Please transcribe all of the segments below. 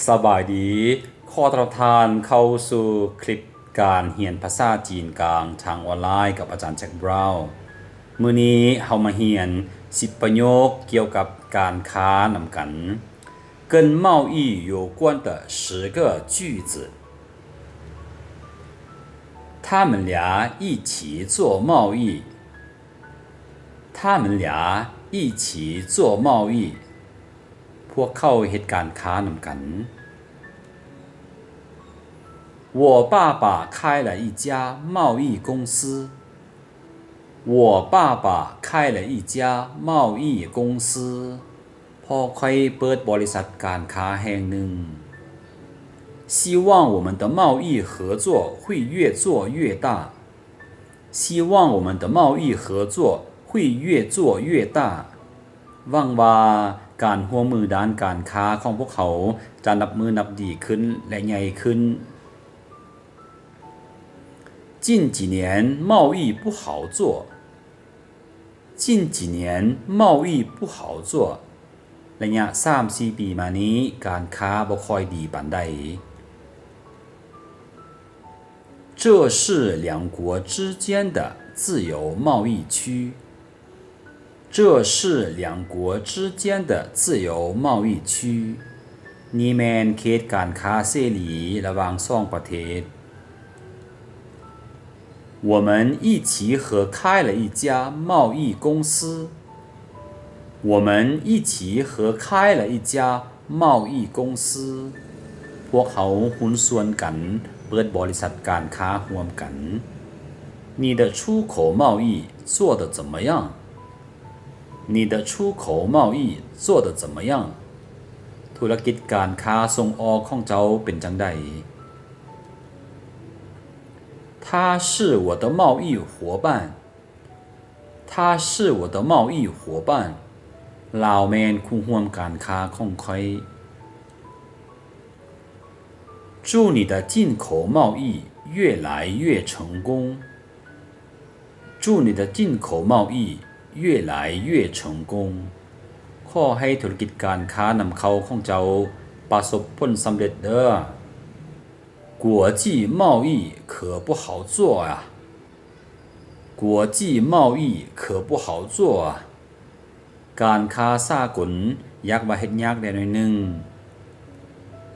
ສະບາຍດີ ຂໍຕ້ອນຮັບທ່ານເຂົ້າສູ່ຄລິບການຮຽນພາສາຈີນກາງທາງອອນລາຍກັບອາຈານແຈັກບຣາວ. ມື້ນີ້ເຮົາມາຮຽນສິບປະໂຫຍກກ່ຽວກັບການຄ້ານຳກັນ. 跟贸易有关的十个句子。他们俩一起做贸易。他们俩一起做贸易。 ພວກເຂົາເຮັດການຄ້ານຳກັນ. 我爸爸开了一家贸易公司。我爸爸开了一家贸易公司。 ພໍ່ຂ້ອຍເປີດບໍລິສັດການຄ້າແຫ່ງໜຶ່ງ. 希望我们的贸易合作会越做越大。 希望我们的贸易合作会越做越大。 ຫວັງວ່າການຮ່ວມມືດ້ານການຄ້າຂອງພວກເຮົາຈະນັບມື້ນັບດີຂຶ້ນ ແລະ ໃຫຍ່ຂຶ້ນ. 近几年贸易不好做。近几年贸易不好做。 ໄລຍະສາມສີ່ປີມານີ້ ການຄ້າບໍ່ຄ່ອຍດີປານໃດ. 这是两国之间的自由贸易区。这是两国之间的自由贸易区。 ນີ້ແມ່ນເຂດການຄ້າເສລີລະຫວ່າງສອງປະເທດ. 我们一起合开了一家贸易公司。 我们一起合开了一家贸易公司。 ພວກເຮົາຫຸ້ນສ່ວນກັນເປີດບໍລິສັດການຄ້າຮ່ວມກັນ. 你的出口贸易做得怎么样？你的出口贸易做得怎么样？ ທຸລະກິດການຄ້າສົ່ງອອກຂອງເຈົ້າເປັນຈັ່ງໃດ? 他是我的贸易伙伴。 他是我的贸易伙伴。 ລາວແມ່ນຄູ່ຮ່ວມການຄ້າຂອງຂ້ອຍ. 祝你的进口贸易越来越成功。祝你的进口贸易越来越成功。 ຂໍໃຫ້ທຸລະກິດການຄ້ານຳເຂົ້າຂອງເຈົ້າປະສົບຜົນສຳເລັດເດີ້. 国际贸易可不好做啊。 国际贸易可不好做啊。 ການຄ້າສາກົນຢາກວ່າເຮັດຍາກແດ່ໜ້ອຍໜຶ່ງ.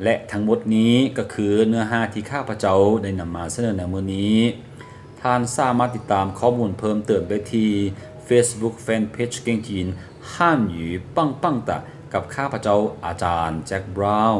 ແລະ ທັງໝົດນີ້ກໍຄືເນື້ອຫາທີ່ຂ້າພະເຈົ້າໄດ້ນຳມາສະເໜີໃນມື້ນີ້. ທ່ານສາມາດຕິດຕາມຂໍ້ມູນເພີ່ມເຕີມໄດ້ທີ່ Facebook Fanpage ເກັ່ງຈີນ 汉语棒棒哒 ກັບຂ້າພະເຈົ້າ ອາຈານ ແຈັກ ບຣາວ.